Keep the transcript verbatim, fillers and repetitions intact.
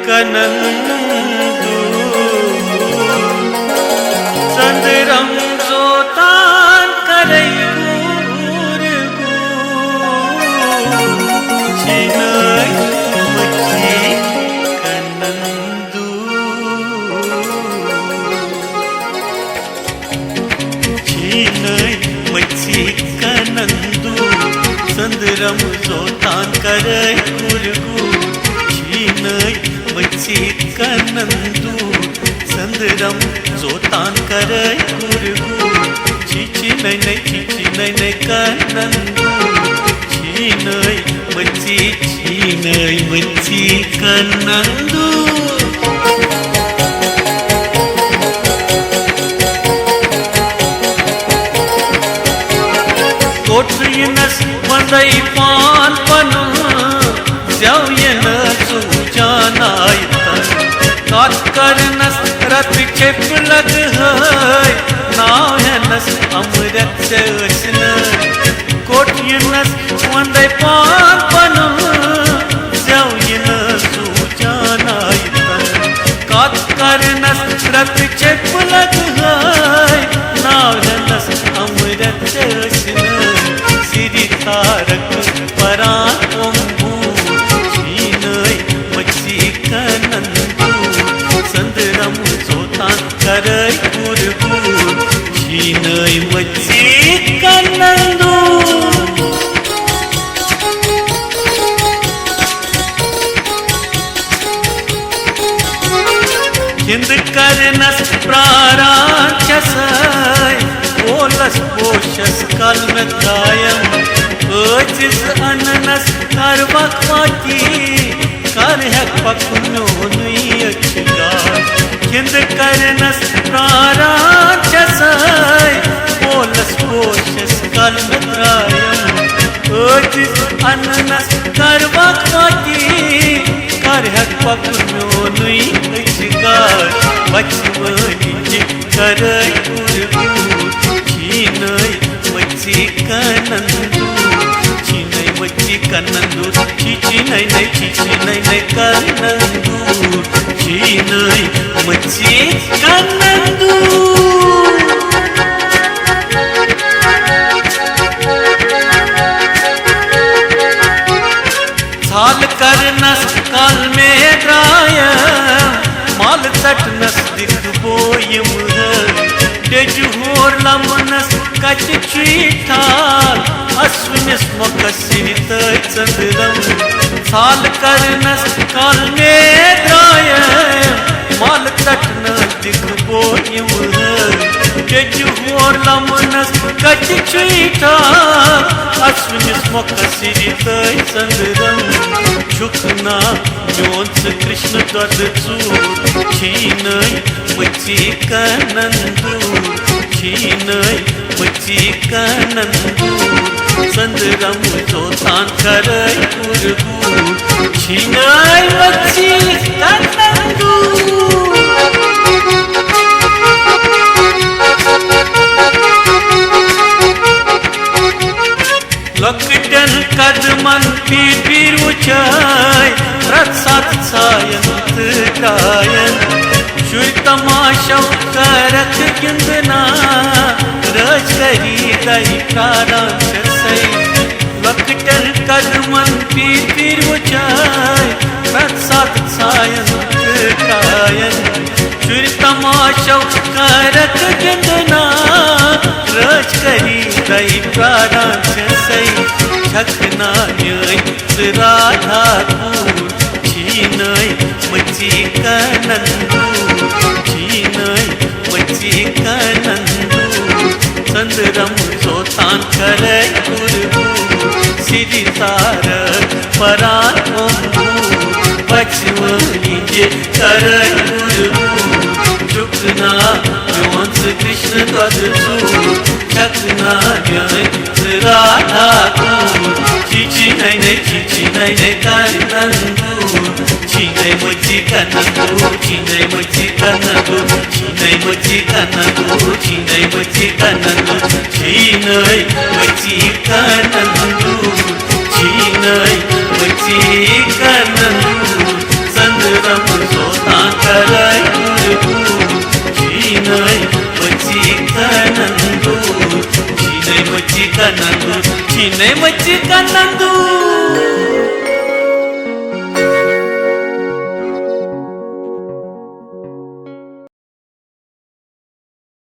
کنن دو سندرم زوتان کرئی گور گو چینئی مچی کنن دو چینئی مچی کنن دو سندرم زوتان کرئی گور گو چینئی مچی کنن دو سندرم زوتان کرئی گور گو چیچی نئی نئی چیچی نئی نئی کنن دو چینئی مچی چینئی مچی کنن دو کوٹھ یِنس وندے پان پنُن زیو یِنہٕ سوٗجان آیہِ تن کتھ کرنس رتہٕ چیٚپہِ لگہٕ ہٲے ناو ہٮ۪نس امرت ژےٚ ٲسۍ نہٕ کوٚٹ یِنس وندے پان پنُن زیو یِنہٕ سوٗجان آیہِ تن کتھ کرنس رتہٕ چیٚپہِ لگہٕ ہٲے ناو ہٮ۪نس امرت ژےٚ ٲسۍ نہٕ سری تارک پران اومبو چینئی مچی کنن دو سندرم زوتان کرئی گور گو چینئی مچی کنن دو کھِنٛدٕ کرنس پراران چھسے پولس پوشس کل مےٚ ترٛایم عٲجِز اننس کر وق واتی کر ہٮ۪کھ پکُن میونُے أچھ گاش کھِنٛدٕ کرنس پراران چھسے پولس پوشس کل مےٚ ترٛایم عٲجِز اننس کر وق واتی کر ہٮ۪کھ پکُن میونُے أچھ گاش بچوٲنی چھِ کرے گُر گُر چینَے مٔژی کنن دوٗر چینَے مٔژی کنن دوٗر چی چینَے نَے چی چینَے نَے کنن دوٗر چینَے مٔژی کنن دوٗر ژھال کرنس کل مے درٛایم، مل ژٹنس دِکھ بویم ہر۔ ڈیجہِ ہور لمنس کتہِ چھُے ٹھال، اسوٕنِس مۄکھس سِرِ تہٕ ژٔنٛدرم۔ ژھال کرنس کل مے درٛایم، مل ژٹنس دِکھ بویم ہر۔ ڈیجہِ ہور لمنس کتہِ چھُے ٹھال، اسوٕنِس مۄکھس سِرِ تہٕ ژٔنٛدرم۔ چھُکھ نا میون ژٕ کرشن دۄدٕ ژوٗر، چھی نَے مٔژی کنن دوٗر، چھی نَے مٔژی کنن دوٗر۔ ژٔنٛدرم زوتان کرے گُر گُر، چھی نَے مٔژی کنن دوٗر۔ لۄکٹٮ۪ن قدمن پیٖر پیٖر وٕچھے، پرٛٮ۪تھ ساتہٕ ژایَن تہٕ درٛایَن۔ شُرۍ تماشو کرکھ گِنٛدنا، رٲچھ کٔری دَے پرٛاران چھَسَے۔ لۄکٹٮ۪ن قدمن پیٖر پیٖر وٕچھے، پرٛٮ۪تھ ساتہٕ ژایَن تہٕ درٛایَن۔ شُرۍ تماشو کرکھ گِنٛدنا، رٲچھ کٔری تۄہہِ پرٛاران چھَسَے۔ چھَکھ نا میٛٲنۍ ژٕ راتھا کوٗر، چھی نَے مٔژی کنن دوٗر، چھی نَے مٔژی کنن دوٗر۔ ژٔنٛدرم زوتان کرے گُر گُر، سِرِ تارک پران اوٚنٛدوٗر۔ پژھِ وٲنۍ یہِ کرے گُر گُر، چھُکھ نا میون ژٕ کرشن دۄدٕ ژوٗر، چھَکھ نا میٲنۍ ژٕ راتھا کوٗر۔ چی چی نَے نَے چی چی نَے نَے کنن دوٗر، چھی نَے مٔژی کنن دوٗر، چھی نَے مٔژی کنن دوٗر، چھی نَے مٔژی کنن دوٗر، چھی نَے مٔژی کنن دوٗر، چھی نَے مٔژی کنن دوٗر، چھی نٔے مٔچی کَنَن دوٗر، سندرم سوتان کرے دوٗر۔ چھی نٔے مٔچی کَنَن دوٗر، چھی نٔے مٔچی کَنَن دوٗر، چھی نٔے مٔچی کَنَن دوٗر۔